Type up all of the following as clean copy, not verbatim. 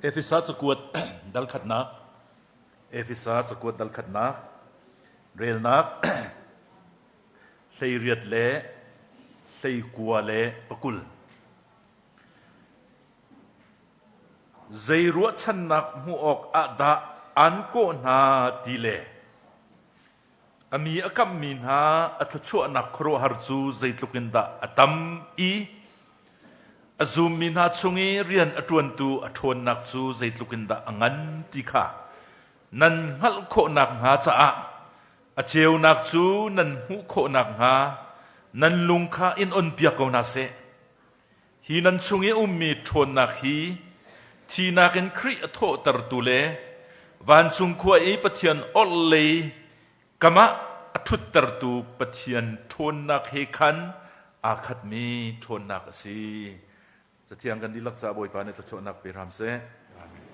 Efesa cakuat dal khatnak Efesa cakuat dal khatnak relnak 18 le 19 le 20. Zei ruahchannak hmuh awk ah dah an kawh hna ti le a mi a kamhmi hna a thluachuahnak khuaruahhar cu zeitluk in dah a tam i a zummi hna chung i rian a ṭuantu a ṭhawnnak cu zeitluk in dah a ngan ti kha nan hngalh khawh nakhnga caah a ceunak cu nan hmuh khawh nakhnga nan lung kha in onpiak ko hna seh. Hi nan chung i a ummi ṭhawnnak hi thihnak in Khrih a thawhtertu le vancung khua i Pathian orhlei kam ah a ṭhuttertu Pathian ṭhawnnak he khan aa khatmi ṭhawnnak a si. Cathiang kan dihlak caah Bawipa nih thluachuahnak pe hram seh. Amen.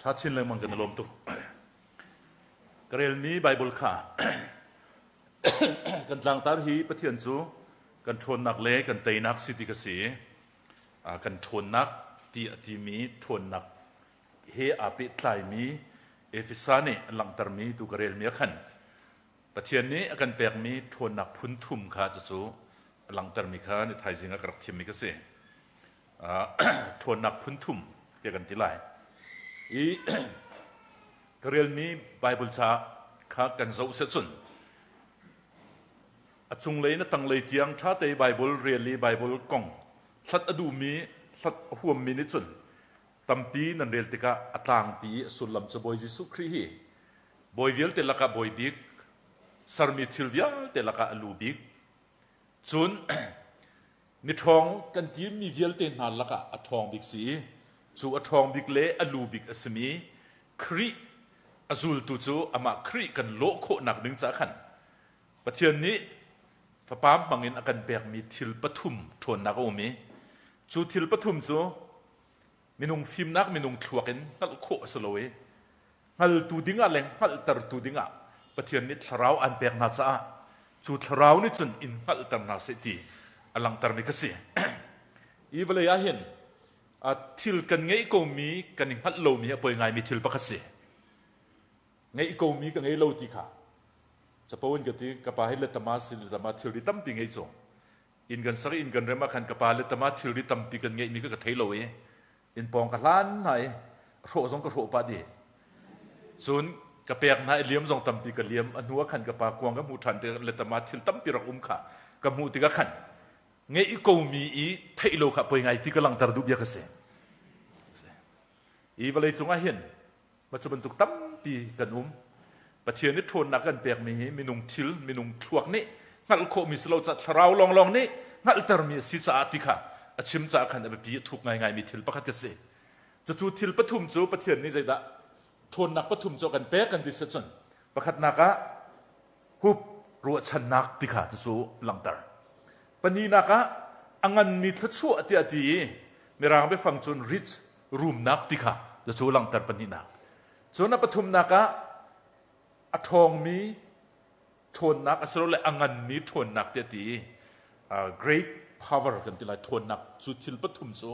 Ṭha chin lengmang kan i lawm tuk. Ka relmi Baibal kha kan tlangtar hi Pathian cu kan ṭhawnnak le kan teinak si ti ka si. Kan ṭhawnnak ti a timi ṭhawnnak he aa pehtlaimi Efesa nih an langhtermi tu ka relmi ah khan Pathian nih a kan pekmi ṭhawnnak phun thum kha cucu a langhtermi kha ni thaizing ah ka rak thimmi ka si. Ṭhawnnak phun thum tiah kan ti lai. I ka relmi Baibal ca kha kan zoh sehcun a cunglei in a tanglei tiang ṭha te Baibal rel i Baibal kong hlat a duhmi, hlat a huammi nih cun tampi nan rel tikah a tlangpi i a sullam cu Bawi Jesuh Khrih hi bawi vialte lakah bawi bik, sermi thil vialte lakah a lu bik, cun miṭhawng kan timi vialte hna lakah a ṭhawng bik si i cu a ṭhawng bik le a lu bik a simi Khrih a zultu cu amah Khrih kan lawh khawhnak ding caah khan Pathian nih Fapa hmangin a kan pekmi thil pathum ṭhawnnak a um i cu thil pathum cu minung fimnak minung thluak in hngalh khawh a si lo i hngaltu dingah le hngalhtertu dingah Pathian nih thlarau an pek hna caah cu thlarau nih cun in hngalhter hna seh ti a langhtermi kha si. Hi vawlei ah hin thil kan ngeih komi kan i hngalh lomi hi a poi ngaimi thil pakhat si. Ngeih komi ka ngei lo ti kha capo in ka ti ka pa hi letama si letama thilri tampi ngei cu inn kan sak i inn kan rem ah khan ka pa letama thilri tampi kan ngeihmi kha ka thei lo i inn pawng ka hlan hna i hrawh zong ka hrawh pah dih. Cun ka pek hna i liam zong tampi ka liam. A hnu ah khan ka pa kuang ka hmuh ṭhan tikah letama thil tampi rak um kha ka hmuh tikah khan ngeih komi i theih lo kha poi ngai ti ka langhter duh bia ka si. Hi vawlei cungah hin ma cu bantuk tampi kan um. Pathian nih ṭhawnnak kan pekmi hi minung thil, minung thluak nih hngalh khawhmi si lo caah thlarau lawnglawng nih hngalhtermi a si caah ti kha a chim caah khan a biapi a thuk ngaingaimi thil pakhat ka si. Cucu thil pathum cu Pathian nih zeidah ṭhawnnak pathum cu a kan pek kan ti si cun pakhatnak ah hup ruahchannak ti kha cucu langhter. Pahnihnak ah a nganmi thluachuah tiah a ti i Mirang biafang cun rich rumnak ti kha cucu langhter pahnihnak. Cun a pathumnak ah a ṭhawngmi ṭhawnnak asilole a nganmi ṭhawnnak tiah ti i great power kan ti lai ṭhawnnak cu thil pathum cu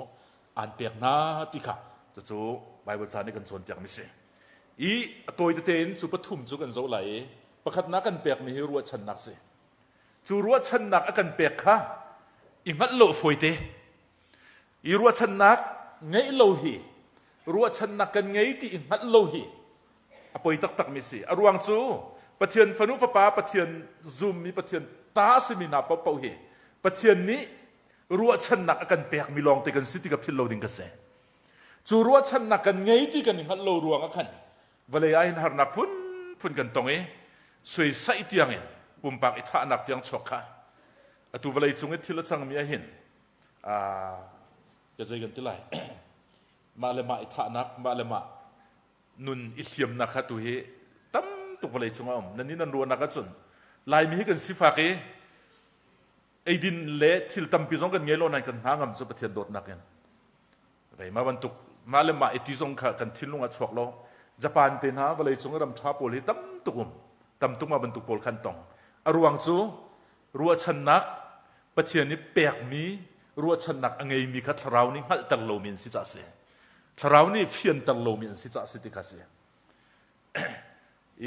aan pek hna ti kha cucu Bible ca nih kan cawnpiakmi si. I a tawi tete in cu pathum cu kan zoh lai i pakhatnak kan pekmi hi ruahchannak si. Cu ruahchannak a kan pek kha i hngalh lo fawite. I ruahchannak ngeih lo hi ruahchannak kan ngei ti i hngalh lo hi a poi taktakmi si. A ruang cu Pathian fanu fapa Pathian zummi Pathian ta a simi hna paohpaoh hi Pathian nih ruahchannak a kan pekmi lawngte kan si ti ka philh lo ding ka si. Cu ruahchannak kan ngei ti kan i hngalh lo ruang ah khan vawlei ah hin harnak phunphun kan tong i suaisaih tiang in pumpak i thahnak tiang chuak kha atu vawlei cung i thil a cangmi ah hin ka zei kan ti lai mah le mah i thahnak mah le mah nun i hliamnak kha tu hi tam tuk vawlei cung ah um nan nih nan ruahnak ahcun Laimi hi kan sifak i eidin le thil tampi zong kan ngei lo nain kan hna ngam cu Pathian dawtnak in vei mah bantuk mah le mah i ti zong kha kan thinlung ah chuak lo Japan te hna vawlei cung i ram ṭha pawl hi tam tuk um tam tuk mah bantuk pawl khan tong a ruang cu ruahchannak Pathian nih pekmi ruahchannak a ngeimi kha thlarau nih hngalhter lomi an si caah si thlarau nih fianter lomi an si caah si ti kha si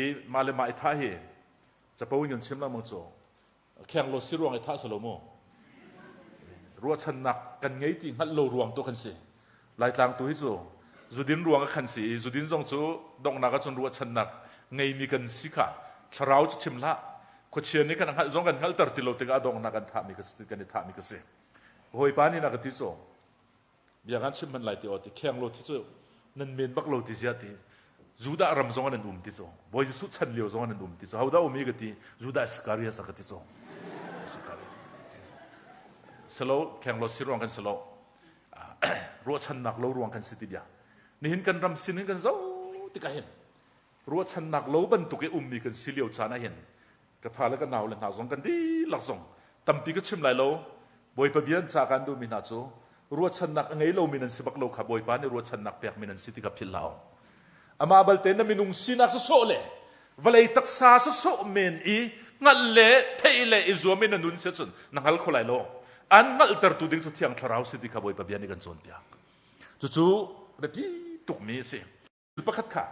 i mah le mah i thah hi capo in kan chim lengmang cu khenglo si ruang i thah si lo mu ruahchannak kan ngei ti hngalh lo ruang tu kan si Laitlang tu hi cu zudin ruang ah khan si i zudin zong cu donghnak ahcun ruahchannak ngeimi kan si kha thlarau cu chim hlah khuachia nih khan a hngalh zong kan hngalhter ti lo tikah a donghnak kan thahmi ka si kan i thahmi ka si hawipa nih na ka ti cu bia kan chim hmanh lai ti aw ti khenglo thi cu nan men bak lo ti zia ti Judah ram zong an um ti cu Bawi Jesuh chan lio zong an um ti cu hodah um i ka ti Judah Iscariot a ka ti cu selo khenglo si ruang kan selo ruahchannak lo ruang kan si ti bia nihin kan ram sin in kan zo tikah hin ruahchannak lo bantuk i ummi kan si lio caan ah hin ka fa le ka nau le hna zong kan dihlak zong tampi ka chim lai lo Bawipa bia an ca kan duhmi hna cu ruahchannak a ngei lomi nan si bak lo kha Bawipa nih ruahchannak pekmi nan si ti kha philh hlah u. Amah balte na minung sinak sawsawh le vawlei taksa sawsawh men i hngalh le theih le i zuam in na nun si ahcun na hngal kho lai lo. An hngalhtertu ding cu Thiang Thlarau si ti kha Bawipa bia nih kan cawnpiak. Cucu biapi tukmi a si. Pakhat kha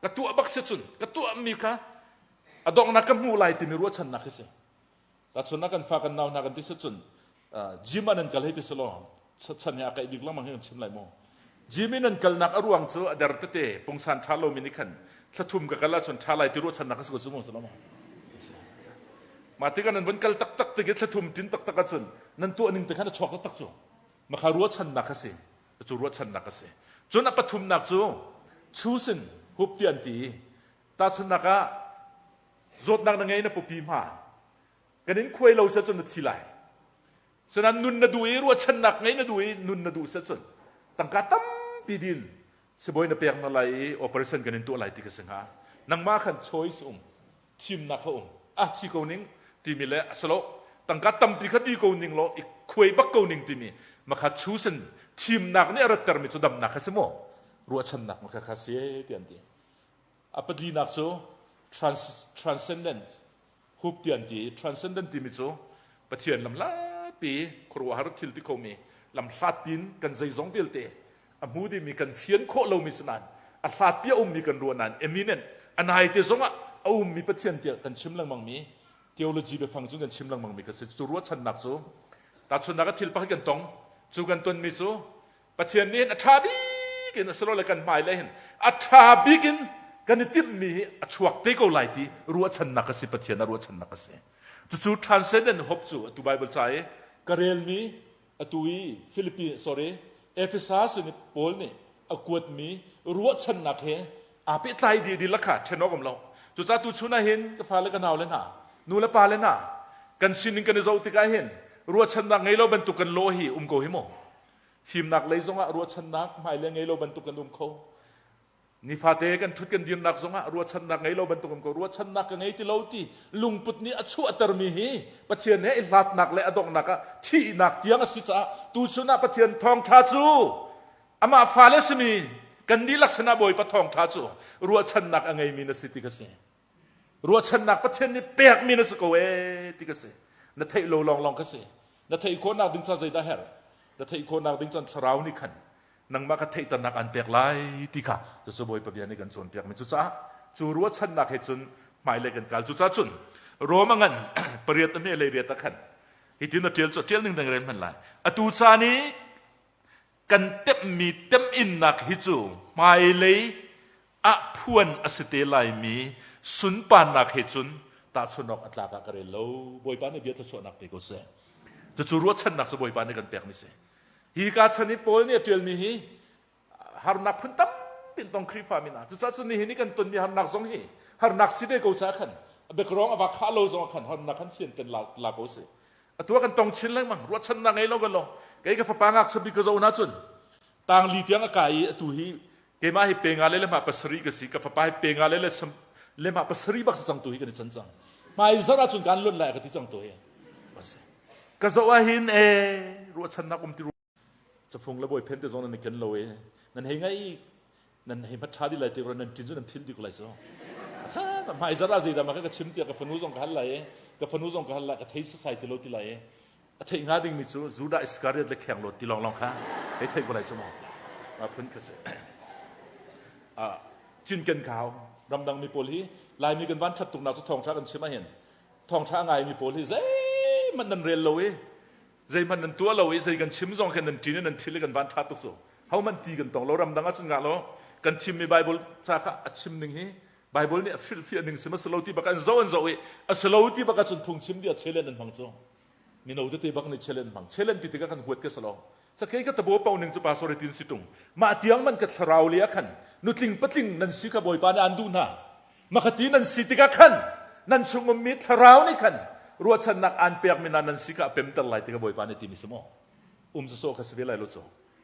ka tuah bak si cun ka tuahmi kha a donghnak ka hmuh lai timi ruahchannak khi si. Tahchunhnak kan fa kan nau hna kan ti si cun gym ah nan kal hei ti si law chan hi a kaih bik lengmang hi kan chim lai mu. Gym i nan kalnak a ruang cu a der tete pungsan ṭha lomi nih khan thlathum ka kal ahcun ṭha lai ti ruahchannak a si ko cu mu si lo maw? Mah tikah nan vun kal taktak tik i thlathum tin taktak ahcun nan tuah ning te khan a chuak taktak cu. Maka ruahchannak a si. Cu ruahchannak a si. Cun a pathumnak cu chusin hup ti an ti i tahchunhnak ah zawtnak na ngei na pupi hma kan in khuai lo se cun na thi lai. Cunan nun na duh i ruahchannak ngei na duh i nun na duh se cun tangka tampi din sibawi na pek na lai i operation kan in tuah lai ti ka si hnga. Nangmah khan choice um. Thimnak kha um. Ah thi ko ning timi le a si lo. Tangka tampi kha di ko ning law i khuai bak ko ning timi makha chusin thimnak nih a rattermi cu damnak kha si maw? Ruahchannak makha kha si ti an ti. A palinak cu trans, transcendence hup ti an ti. Transcendent timi cu Pathian lamhlatpi khuaruahhar thil ti khomi lamhlat tin kan zeizong vialte a hmu dingmi kan fian khawh lomi si nain a hlatpi a ummi kan ruah nain eminent a nai te zongah a ummi Pathian tiah kan chim lengmangmi theology biafang cu kan chim lengmangmi ka si. Cu ruahchannak cu tahchunhnak ah thil pakhat kan tong cu kan tonmi cu Pathian nih hin a ṭha bik in asilole kan hmai le hin a ṭha bik in kan i timhmi hi a chuak te ko lai ti ruahchannak a si Pathian a ruahchannak a si. Cucu transcendent hope cu atu Bible ca i ka relmi atu i Philippi sorry Efesa sin i Paul nih a kuatmi ruahchannak he aa pehtlai dih dihlak kha ṭhen awk um lo. Cucaah tuchun ah hin ka fale ka naule hna, nu le pa le hna, kan sining kan i zoh tikah hin ruahchannak ngei lo bantuk kan lawh hi um ko hi maw? Fimnak lei zongah ruahchannak hmailei ngei lo bantuk kan um kho. Nifate kan ṭhut kan dirnak zongah ruahchannak ngei lo bantuk um ko. Ruahchannak ka ngei ti lo ti lungput nih a chuahtermi hi Pathian he i hlatnak le a donghnak ah thihnak tiang a si caah tuchun ah Pathian thawngṭha cu amah fale simi kan dihlak sinah Bawipa thawngṭha cu ruahchannak a ngeimi na si ti ka si. Ruahchannak Pathian nih pekmi na si ko ee ti ka si. Na theih lo lawnglawng ka si. Na theih khawhnak ding ca zeidah herh? Na theih khawhnak ding cun thlarau nih khan nangmah ka theihternak an pek lai ti kha cucu Bawipa bia nih kan cawnpiakmi cucaah cu ruahchannak he cun hmailei kan kal cucaah cun Rom a ngan pariat a hme lei riat ah khan hitin a ṭial cu ṭial ning dang rel hman lai atu caan i kan temmi teminnak hi cu hmailei ah phuan a si te laimi sunparnak he cun tahchun awk a tlak ah ka rel lo Bawipa nih bia thluachuahnak pe ko seh cucu ruahchannak cu Bawipa nih kan pekmi si Hi ka chan i Paul nih a ṭialmi hi harnak phun tampi in tong Khrihfa mi hna. Cucaah cun nihin i kan tonmi harnak zong hi harnak si ve ko caah khan background a va khah lo zong ah khan harnak khan fian kan la, la ko si. Atu ah kan tong chin lengmang ruahchannak ngei lo kan lo. Kei ka fapa ngakchia bik ka zoh na cun tangli tiang a kai i atu hi keimah hi pe nga le lehmah pasarih ka si ka fapa hi pe nga le le lehmah pasarih bak si cang tu hi kan i can cang. Hmai zarh ahcun kan luat lai ka ti cang tu hi. Ka zoh ah hin ee ruahchannak um ti cafung le bawi phen te zong nan i ken lo i nan hei ngai nan hei hmat ṭha dih lai ti nan ṭin cu nan phin dih ko lai cu hmai zarh ah zeidah mah ka chim tiah ka fanu zong ka hal lai i ka fanu zong ka hal lai ka thei sasai ti lo ti lai i a theih hnga dingmi cu Judah Iskariot le khenglawt ti lawnglawng kha hei theih ko lai cu mu mah phun kha si cinken ka hau ramdang mi pawl hi Laimi kan van ṭhat tuknak cu thawngṭha kan chim ahhin Thawngṭha a ngaimi pawl hi zeihmanh nan rel lo i zeihmanh nan tuah lo i zei kan chim zong khin nan ṭin i nan phil i kan van ṭha tuk cu. Hohmanh ti kan tong lo ramdang ahcun ngah lo kan thimmi Bible ca kha a chim ning hi Bible nih a hrilhfiah ning si ma si lo ti bak an zoh an zoh i a si lo ti bak ahcun phungchim dih ah chelen an hmang cu. Mino tete bak nih chelen hmang. Chelen ti tikah kan huat ke si lo. Sakei ka tabo pau ning cu pastor tin si tung. Mah tiang man ka thlarau le ah khan nutling patling nan si kha Bawipa nih an duh hna. Makhati nan si tikah khan nan chung ummi thlarau nih khan ruahchannak aan pekmi hna nan si kha a pemter lai ti kha Bawipa nih timi si maw? Um sawsawh kha si ve lai lo cu.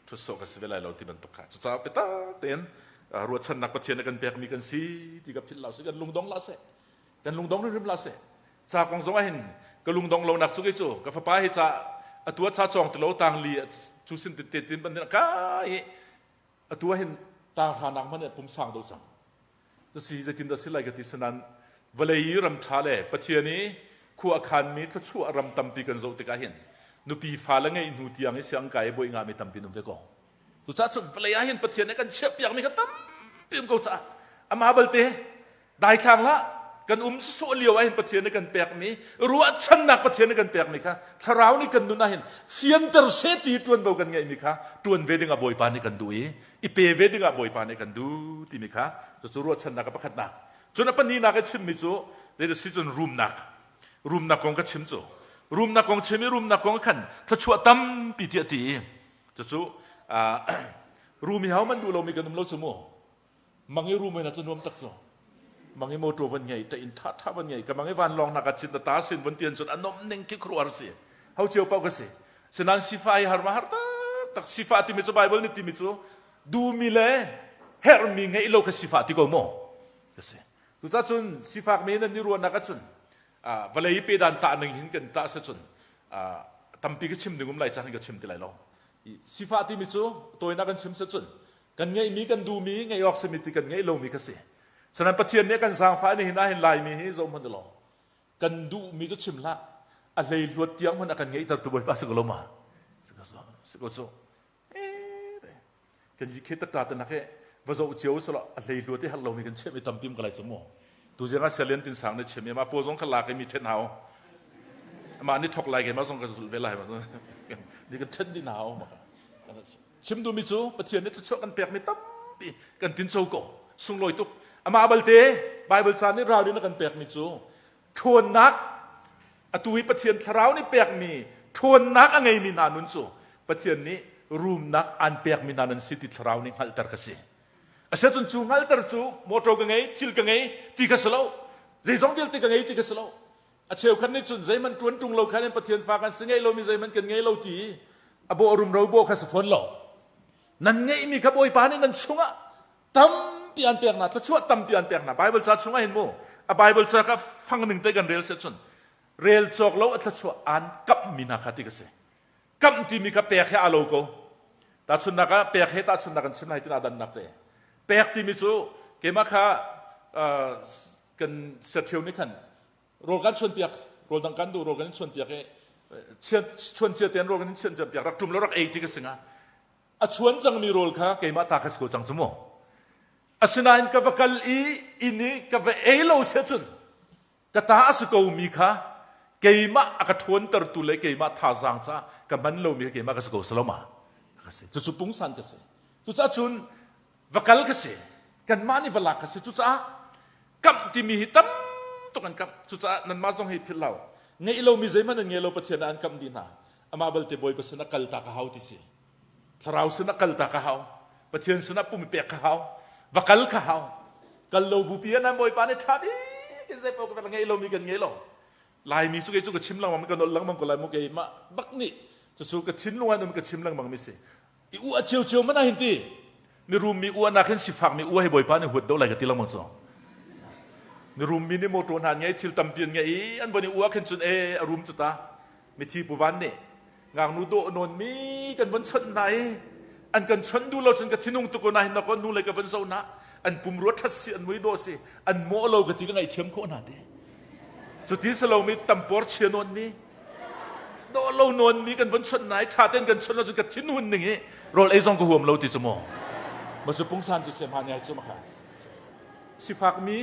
Thut sawh kha si ve lai lo ti bantuk kha. Cucaah biatak tein ruahchannak Pathian a kan pekmi kan si ti kha philh hlah usih. Kan lungdong hlah seh. Kan lungdong hrimhrim hlah seh. Ca kong zong ah hin ka lungdong lonak cu kei cu ka fapa hi ca atu ah ca cawng ti lo tangli cu sin te tin ban ka i atu ah hin tang hranak hmanh pum sang do cang. Cusi zeitin dah si lai ka ti sanan vawlei i ram ṭha le Pathian i khua a khanmi thluachuah ram tampi kan zoh tikah hin nupi fale ngeih hnu tiang i siang kai i buai ngami tampi an um ve ko. Cucaah cun vawlei ah hin Pathian nih kan chiahpiakmi kha tampi um ko caah amah balte daithlang hlah kan um sawsawh lio ah hin Pathian nih kan pekmi ruahchannak Pathian nih kan pekmi kha thlarau nih kan nun ah hin fianter seh ti ṭuanvo kan ngeihmi kha ṭuan ve dingah Bawipa nih kan duh i i pe ve dingah Bawipa nih kan duh timi kha cucu ruahchannak a pakhatnak. Cun a pahnihnak i chimmi cu si cun rumnak rumnak kong ka chim cu rumnak kong chim i rumnak kong khan thluachuah tampi tiah ti i cucu rum i ho man duh lomi kan um lo cu mu mang i rum in cu nuam tak cu mang i motor van ngei ta inn tha tha van ngei ka mang i vanlawng nak chin ta sin von tian cun a nom ning khi khuaruahar si ho cio pau ka si sinan sifa hi har ma har tak tak sifa timi cu bible nih timi cu duhmi le herhmi ngeih lo kha sifah ti ko maw ka si cucah cun sifak mi nan i ruahnak ahcun vawlei pe dan tah ning hin kan tah se cun tampi ka chim ding um lai caan ka chim ti lai lo sifah timi cu tawinak kan chim se cun kan ngeihmi kan duhmi ngeih awk simi ti kan ngeih lomi kha si sanan pathian nih kan zaangfah ni hin ah hin laimi hi zoh hmanh law kan duhmi cu chim hlah a hlei hluat tiang hmanh a kan ngeihter tu bawipa si ko lo ma si ko su Kan yi khe tata te nak he va zoh cio sala a hlei hluat i har lomi kan chiah mi tampi um ka lai cu mu. Tu zing ah sialian tin sang ne chim i ma paw zong kha lak i mi then hau. Amah ni thok lai ke ma zong ka zul ve lai ma ni kan then din hau ma. Chim duhmi cu Pathian nih thluachuah kan pek mi tampi kan tin cho ko. Sunglawi tuk. Amah balte Bible ca nih ralrin a kan pek mi cu ṭhawnnak atu hi Pathian thlarau nih pekmi ṭhawnnak a ngeimi hna nun cu Pathian nih rumnak an pekmi hna nan si ti thlarau nih hngalhter ka si. Asiahcun cu hngalhter cu motor ka ngei, thil ka ngei ti kha si lo. Zeizong vialte ka ngei ti kha si lo. A cheukhat nih cun zeihmanh ṭuan ṭung lo khan in Pathian fa kan si ngei lomi zeihmanh kan ngei lo ti a bawh rumro bawh kha si fawn lo. Nan ngeihmi kha Bawipa nih nan chungah tampi an pek hna thluachuah tampi an pek hna Bible ca chungah hin mu a Bible ca kha fang ning te kan rel se cun rel cawk lo a thluachuah an kamh mi hna kha ti ka si kamh timi kha pek he a lo ko tahchunnak ah pek he tahchunnak kan chim lai tin adannak te pek timi cu keimah kha kan serthio nih khan rawl kan chuan piak rawl dang kan duh rawl kan in chuan piak i chuan cia tein rawl kan in chuan piak rak tum lo rak ei ti ka singa A chuan cangmi rawl kha keimah ta kha si ko cang cu mu. Asinain ka va kal i inn i ka va ei lo si ahcun ka ta a si komi kha keimah a ka ṭhawntertu le keimah thazaang caah ka hman lomi kha keimah ka si ko si lo ma? Ka si. Cucu pungsan ka si. Cucaah cun va kal ka si. Kanmah nih va lak ka si. Cucaah kamh timi hi tam tuk an kamh. Cucaah nanmah zong hi philh lo. Ngeih lomi zeihmanh an ngei lo Pathian ah an kamh dih hna. Amah balte Bawipa sin ah kal ta ka hau ti si. Thlarau sin ah kal ta ka hau. Pathian sin ah pum i pek ka hau. Va kal ka hau. Kal lo bupi ah nan Bawipa nih ṭha bik in zei paoh ka ngei lomi kan ngei lo. Laimi cu kei cu ka chim lengmang ka nolh lengmang ko lai mu keimah bak nih cucu ka thinlung ah um ka chim lengmang mi si. I uah ciocio mana hin ti. Mirum mi uahnak hin sifak mi uah hi Bawipa nih huat do lai ka ti lengmang cu. Mirum mi nih motor hna an ngei thil tampi an ngei i an von i uah khin cun e a rum cu ta. Mithi Pu Van nih ngaknu dawh nawnmi kan von chawnh hna i an kan chawnh duh lo cun ka thinung tuk ko na hin na ko nu lei ka von zoh hna an pumrua ṭhat si an mui dawh si an mawh lo ka ti ka ngaihthiam khawh hna ti cuti si lomi tampor chia nawnmi dawh lo nawnmi kan von chawnh hna i ṭha tein kan chawnh lo cun ka thinhun ning i rawl ei zong ka huam lo ti cu maw ma cu pungsan cu sem ha ngai cu ma kha sifakmi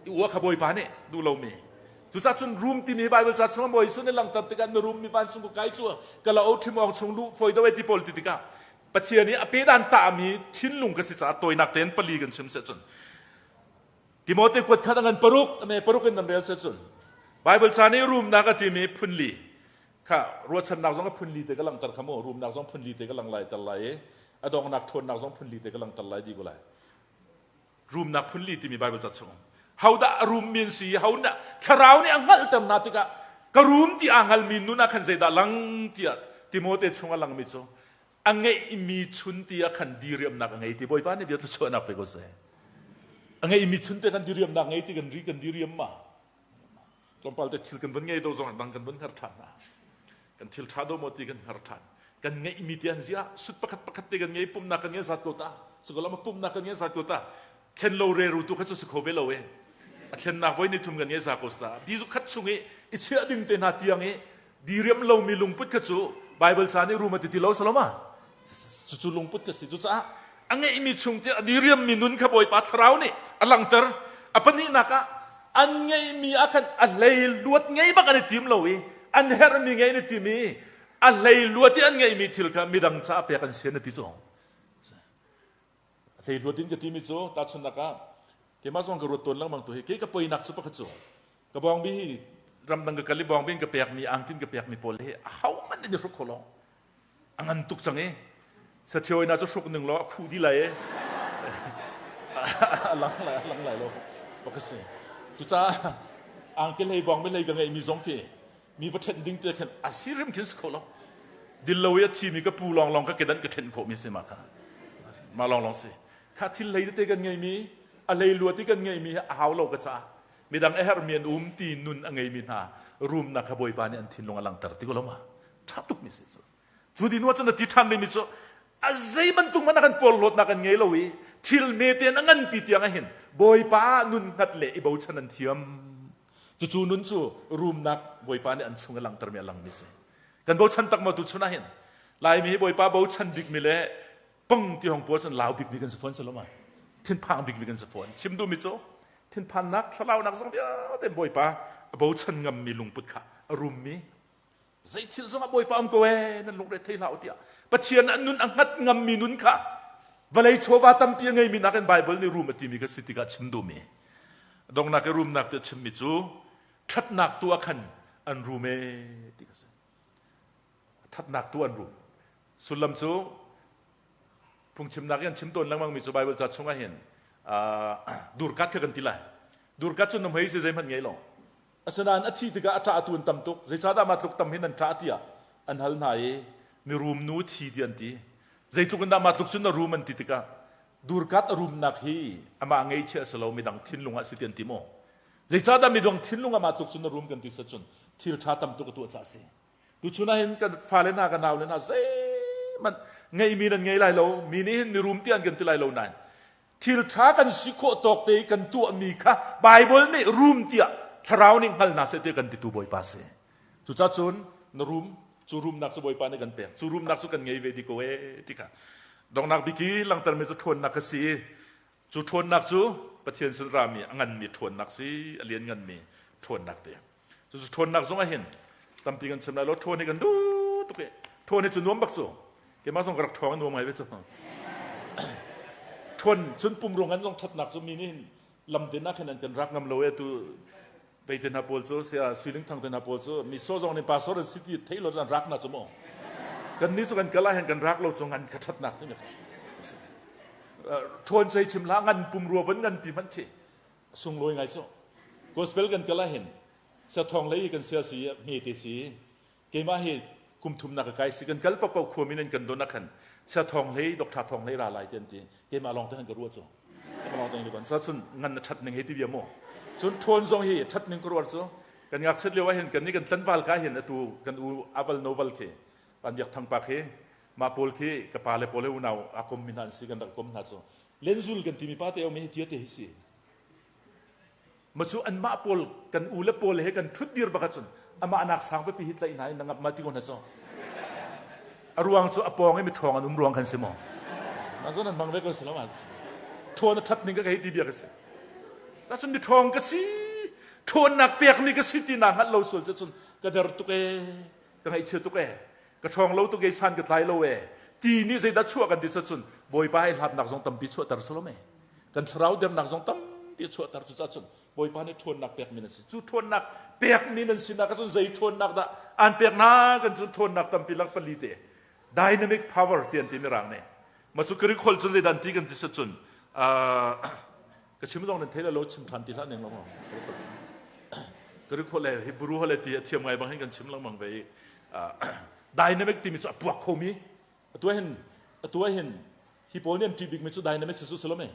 i ua kha bawipa nih duh lomi Cucaah cun rum timi Bible ca chungah Bawi Jesuh nih langhter tikah na rum mi vancung ka kai cu ka la o ṭhim awng chung luh fawi do ai ti pawl ti tikah Pathian i a pedan tahmi thinlung ka si caah tawinak tein pali kan chim seh cun Timote kuat khat a ngan paruk ame paruk in nan rel seh cun Bible ca nih rumnak a timi phunli kha ruahchannak zong a phunli te ka langhter kha mu rumnak zong phunli te ka lang lai tar lai i a dongnak ṭhawnnak zong phunli te ka langhter lai di ko lai Rumnak phunli timi Bible ca chung hodah a rummi an si ho nih thlarau nih a hngalhter hna tikah ka rum ti aa hngalmi nun ah khan zeidah lang tiah Timote chung a langmi cu a ngeihmi chun ti ah khan diriamnak a ngei ti Bawipa nih bia thluachuahnak pe ko seh a ngeihmi chun te khan diriamnak ngei ti kan ri kan diriam ma tlawmpal te thil kan vun ngei do zong dang kan vun hngar ṭhan hna kan thil ṭha do maw ti kan hngar ṭhan kan ngeihmi ti an ziah sut pakhat pakhat te kan ngei pumnak kan ngei zat ko ta sukalam pumnak kan ngei zat ko ta. Thlen lo reru tu kha cu si kho ve lo e. A thlennak voi ni thum kan ngei za ko sta. Bi zu khat chung i i chiah ding te hna tiang i diriam lomi lungput kha cu Bible ca nih rum a ti ti lo saloma. Cucu lungput ka si. Cucaah a ngeihmi chung te a diriammi nun kha Bawipa thlarau nih a langhter. A pahnihnak ah an ngeihmi ah khan a hlei luat ngei bak an i tim lo i an herhmi ngei an i tim i a hlei luat i an ngeihmi thil kha midang caah pek an sian a ti cu. A hlei luat in ka timi cu tahchunhnak ah keimah zong ka ruat tawn lengmang tu hi kei ka poinak cu pakhat cu ka bawngbi hi ramdang ka kal i bawngbi in ka pekmi angtin ka pekmi pawl hi ahohmanh an i hruk kho lo. A ngan tuk cang i saṭhio ina cu hruk ning law a khuh dih lai i a lang lai a lang lai lo bak a si. Cucaah angki hlei bawngbi hlei ka ngeihmi zong khi mi va ṭhenh ding te khin a si hrim khin si kho lo. Dil lo i a thimi ka pu lawnglawng ka kedan ka ṭhenh khawhmi si mah kha. Mah lawnglawng si. Kha thil hlei tete kan ngeihmi a hlei luat i kan ngeihmi hi a hau lo ka caah midang a herhmi an um ti nun a ngeimi hna rumnak kha Bawipa nih an thinlung a langhter ti ko lo ma? Ṭha tukmi si cu. Cu dinu ahcun a ti ṭhan rihmi cu a zei bantuk hmanh ah kan porhlawtnak an ngei lo i thil hmete in a nganpi tiang ah hin Bawipa ah nun hngat le i bochan an thiam. Cucu nun cu rumnak Bawipa nih an chung i langhtermi a langmi si. Kan bochan tak maw tuchun ah hin Laimi hi Bawipa bochan bikmi le pang ti hong pawl cun lau bikmi kan si fawn si lo ma? Thinphang bikmi kan si fawn. Chim duhmi cu thinphannak thlalaunak zong vialte Bawipa a bochan ngammi lungput kha a rummi zei thil zongah Bawipa um ko ee nan lungre thei hlah u tiah Pathian an nun a hngat ngammi nun kha vawlei chawva tampi a ngeimi nakin Baibal nih rum a timi kha si tikah chim duhmi donghnak i rumnak ti a chimmi cu ṭhatnak tu ah khan an rum ee ti kha si ṭhatnak tu an rum sullam cu phungchimnak i an chim tawn lengmangmi cu Baibal ca chungah hin durkat kha kan ti lai durkat cu na hmei si zeihmanh ngei lo Asinain a thih tikah a ṭahtu an tam tuk. Zeicahdah mah tluk tam hin an ṭah tiah an hal hna i mirum nu thi ti an ti. Zeitluk in dah mah tluk cun na rum an ti tikah durkat a rumnak hi amah ngeihchiah a si lo midang thinlung ah si ti an ti maw? Zeicahdah midang thinlung ah mah tluk cun na rum kan ti cun thil ṭha tam tuk a tuah caah a si. Tuchun ah hin kan fale hna kan naule hna zeihmanh ngeihmi nan ngei lai lo mi nih hin mirum ti an kan ti lai lo nain thil ṭha kan si khawh tawk te i kan tuahmi kha Baibal nih rum tiah thlarau nih hngal hna seh tiah kan titu Bawipa si. Cucaah cun na rum cu rumnak cu Bawipa nih kan pek cu rumnak cu kan ngei ve dih ko ee ti kha donghnak bik i langhtermi cu ṭhawnnak a si i cu ṭhawnnak cu Pathian sin rami a nganmi ṭhawnnak si a lian nganmi ṭhawnnak te. Cucu ṭhawnnak zong ah hin tampi kan chim lai lo ṭhawn hi kan duh tuk i ṭhawn hi cu nuam bak cu keimah zong ka rak ṭhawng i nuam ngai ve cu ṭhawn cun pumrung an zong ṭhatnak cu mi nih hin lam te nak hin an kan rak ngam lo e tu vei te hna pawl cu sia siling thang te hna pawl cu mi so zong nih pastor an si ti thei lo an rak na cu mu kan nih cu kan kal ah hin kan rak lo cu ngan kha ṭhatnak ti mi ṭhawn cei chim hlah ngan pumrua van ngan pi hmanh thi sunglawi ngai cu gospel kan kal ah hin siathawng lei kan sia si hme te si keimah hi kum thumnak ka kai si kan kal papo khua min an kan don ah khan siathawng hlei doctor thawng hlei ra lai te an ti keimah lawng te han ka ruah cu keimah lawng te ka don sa cun ngan na that ning he ti bia mu cun ṭhawn zong hi that ning ka ruar cu kan ngakchiat lio ah hin kan ni kan tlanval ka hin atu kan u aval noval khi pan biak thang pa khi mah pawl khi ka pa le pawl he unau a kom mi hna an si kan rak kom hna cu lenzul kan timi pa te om hi tia te hi si Ma cu anmah pawl kan u le pawl he kan ṭhut dir bak ahcun amah nak sang pipi hi tlaih hna in na ngap ma ti ko hna so. A ruang cu a pawng i miṭhawng an um ruang khan si maw? Ma zawn an hmang ve ko si lo ma? Ṭhawn a ṭhat ning ka hei ti bia ka si. Cacun miṭhawng ka si, ṭhawnnak pekmi ka si ti naa hngalh lo sual cun ka der tuk ee, ka ngaihchia tuk ee, ka ṭhawng lo tuk ee, san ka tlai lo ee, ti nih zeidah chuah kan ti cun Bawipa he hlatnak zong tampi chuahter salom ee. Kan thlarau dernak zong tampi a chuahter cucaah cun Bawipa nih ṭhawnnak pekmi nan si. Cu ṭhawnnak pekmi nan sinak ahcun zei ṭhawnnak dah an pek hna kan cu ṭhawnnak tampi lak pali te dynamic power ti an ti mirang nih. Ma cu Greek holh cun zeidah an ti kan ti cun ka chim zong nan thei lo chim ṭhan ti hlah ning lo Greek holh le Hebrew holh le ti a thiam ngai bang hin kan chim lengmang ve i dynamic timi cu a puak khomi Atu hin atu hin hi pawl nih an ṭih bikmi cu dynamics cu si lo mei?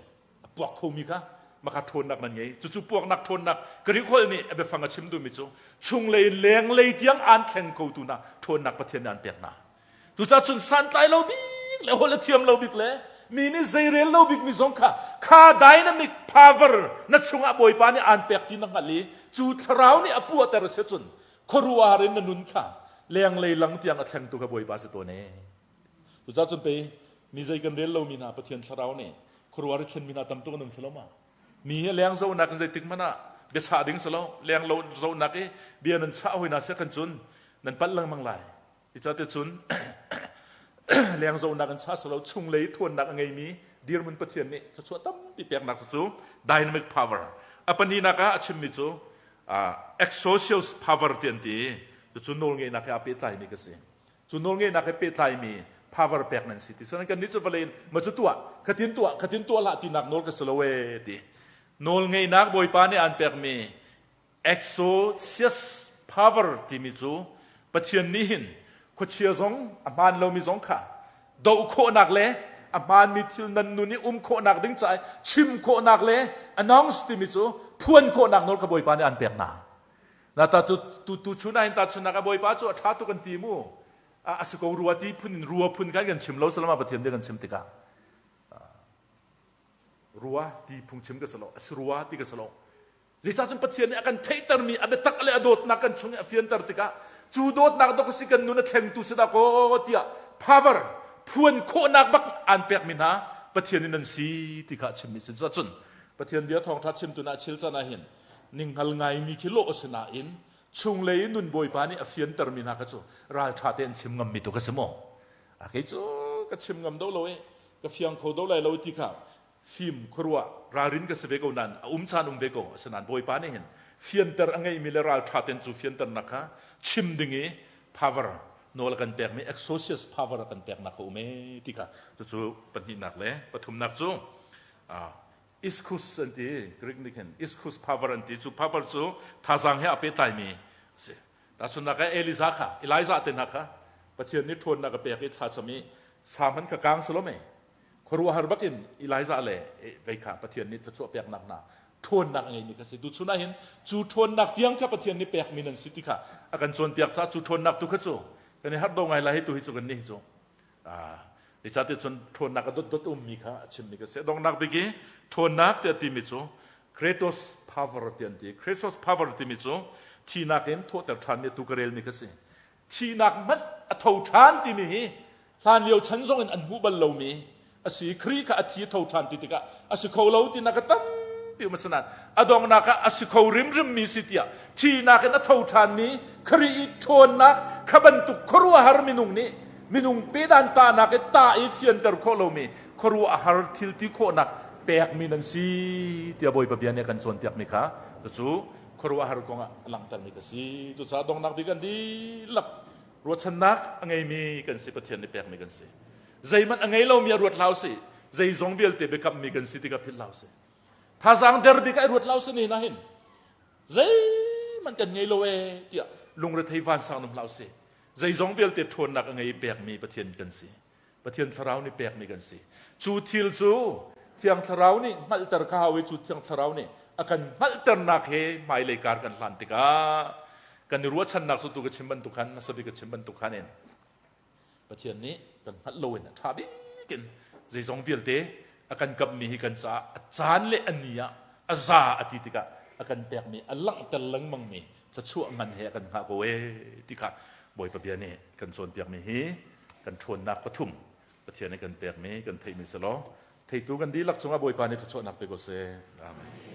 A puak khomi kha maka ṭhawnnak nan ngei. Cucu puaknak ṭhawnnak Greek holh nih a biafang a chim duhmi cu chunglei in lenglei tiang aan thleng khotu hna ṭhawnnak Pathian nih aan pek hna. Cucaah cun santlai lo bik le holh a thiam lo bik le Mi nih zeirel lo bikmi zong kha kha dynamic power na chungah Bawipa nih aan pek ti na hngalh i cu thlarau nih a puahter a si cun khuaruahhar in na nun kha lenglei lang tiang a thlengtu kha Bawipa si tawn ee. Cucaah cun pei mi zei kan rel lomi hna Pathian thlarau nih khuaruahhar i thlenmi hna tam tuk an um si lo ma? Mi hi leng zohnak in zeitik hmanh ah biachah ding si lo. Leng lo zohnak i bia nan chah hoi hna sia kan cun nan palh lengmang lai. Icate cun leng zohnak in chah si lo chunglei ṭhawnnak a ngeimi dirhmun Pathian nih thluachuah tampi peknak cu dynamic power. A pahnihnak ah a chimmi cu exocious power ti an ti. Cucu nawlngeihnak he aa pehtlaimi ka si. Cu nawlngeihnak he pehtlaimi power pek nan si ti. Sinain kannih cu vawlei in ma cu tuah, khatin tuah, khatin tuah hlah tinak nawl ka si lo ee ti. Nawlngeihnak Bawipa nih aan pekmi Exocious power timi cu Pathian nih hin khuachia zong a hmaan lomi zong kha doh khawhnak le a hmaanmi thil nan nun i um khawhnak ding caah chim khawhnak le announce timi cu phuan khawhnak nawl kha Bawipa nih an pek hna. Na ta tu tu tu chun ah hin ta chun ah Bawipa cu a ṭha tuk an ti mu. A si ko rua ti phun in rua phun kan kan chim lo salama Pathian bia kan chim tikah rua ti phungchim ka si lo a si rua ti ka si lo Zeicah cun Pathian nih a kan theihtermi a biatak le a dawtnak kan chung i a fianter tikah cu dawtnak dok si kan nun a thlengtu si dah kaw tiah power phuan khawhnak bak aan pekmi hna Pathian in an si ti kha a chimmi si. Cucun Pathian bia thawngṭha chimtu na chil can ah hin ninghngal ngaimi khi lawh a si nain chunglei i nun Bawipa nih a fiantermi hna kha cu ralṭha te an chim ngammi tu ka si maw? A kei cu ka chim ngam do lo i ka fiang kho do lai lo ti kha fim khuaruah ralrin ka si ve ko nain a um caan um ve ko asinain Bawipa nih hin fianter a ngeimi le ralṭha ten cu fianternak kha chim ding i power nawl a kan pekmi exocious power a kan peknak kha um e ti kha cucu pahnihnak le pathumnak cu iskus an ti Greek nih khin iskus power an ti cu power cu thazaang he a pehtlaimi a si tahchunhnak ah Elijah kha Elijah te hna kha Pathian nih ṭhawnnak a pek i thlacam i sa hmanh kha kang salom e Khuaruahhar bakin Elijah le vei kha Pathian nih thluachuah peknak hna ṭhawnnak a ngeimi kha si. Tuchun ah hin cu ṭhawnnak tiang kha Pathian nih pekmi nan si ti kha a kan cawnpiak caah cu ṭhawnnak tu kha cu kan i harh do ngai lai hi tu hi cu kan nih hi cu. Zeicahtiah cun ṭhawnnak a dotdot ummi kha a chimmi kha si. A donghnak bik i ṭhawnnak tiah timi cu Kratos power ti an ti. Kratos power timi cu thihnak in thawhter ṭhanmi tu ka relmi kha si. Thihnak hmanh a tho ṭhan timi hi hlanlio chan zong in an hmuh bal lomi a si. Khrih kha a thi a tho ṭhan ti tikah a si kho lo tinak a tampi um asinain a donghnak ah a si kho rimrimmi si tiah thihnak in a tho ṭhanmi Khrih i ṭhawnnak kha bantuk khuaruahhar minung nih minung pedan tahnak i tah i fianter khawh lomi khuaruahhar thil ti khawhnak pekmi nan si tiah Bawipa bia nih a kan cawnpiakmi kha cucu khuaruahhar kong ah a langhtermi ka si. Cucaah donghnak bik an dihlak ruahchannak a ngeimi kan si, Pathian nih pekmi kan si. Zeihmanh a ngei lomi a ruat hlah usih. Zeizong vialte biakammi kan si tikah philh hlah usih. Thazaang der bik ah i ruat hlah usih ni nahin zeihmanh kan ngei lo ee tiah lungrethei vansang um hlah usih. Zeizong vialte ṭhawnnak a ngei pekmi Pathian kan si. Pathian Thlarau nih pekmi kan si. Cu thil cu Thiang Thlarau nih hngalhter kha hau i cu Thiang Thlarau nih a kan hngalhternak he hmailei kar kan hlan tikah kan i ruahchannak cu tu ka chim bantuk khan hmasa bik ka chim bantuk khan in Pathian nih kan hngalh loin a ṭha bik in zeizong vialte a kan kamhmi hi kan caah a caan le a ni ah a za a ti tikah a kan pekmi a langhter lengmangmi thluachuah ngan he a kan hngah ko ee ti kha Bawipa bia nih kan cawnpiakmi hi kan ṭhawnnak pathum Pathian nih kan pekmi kan theihmi si law theitu kan dihlak cungah Bawipa nih thluachuahnak pe ko seh. Amen.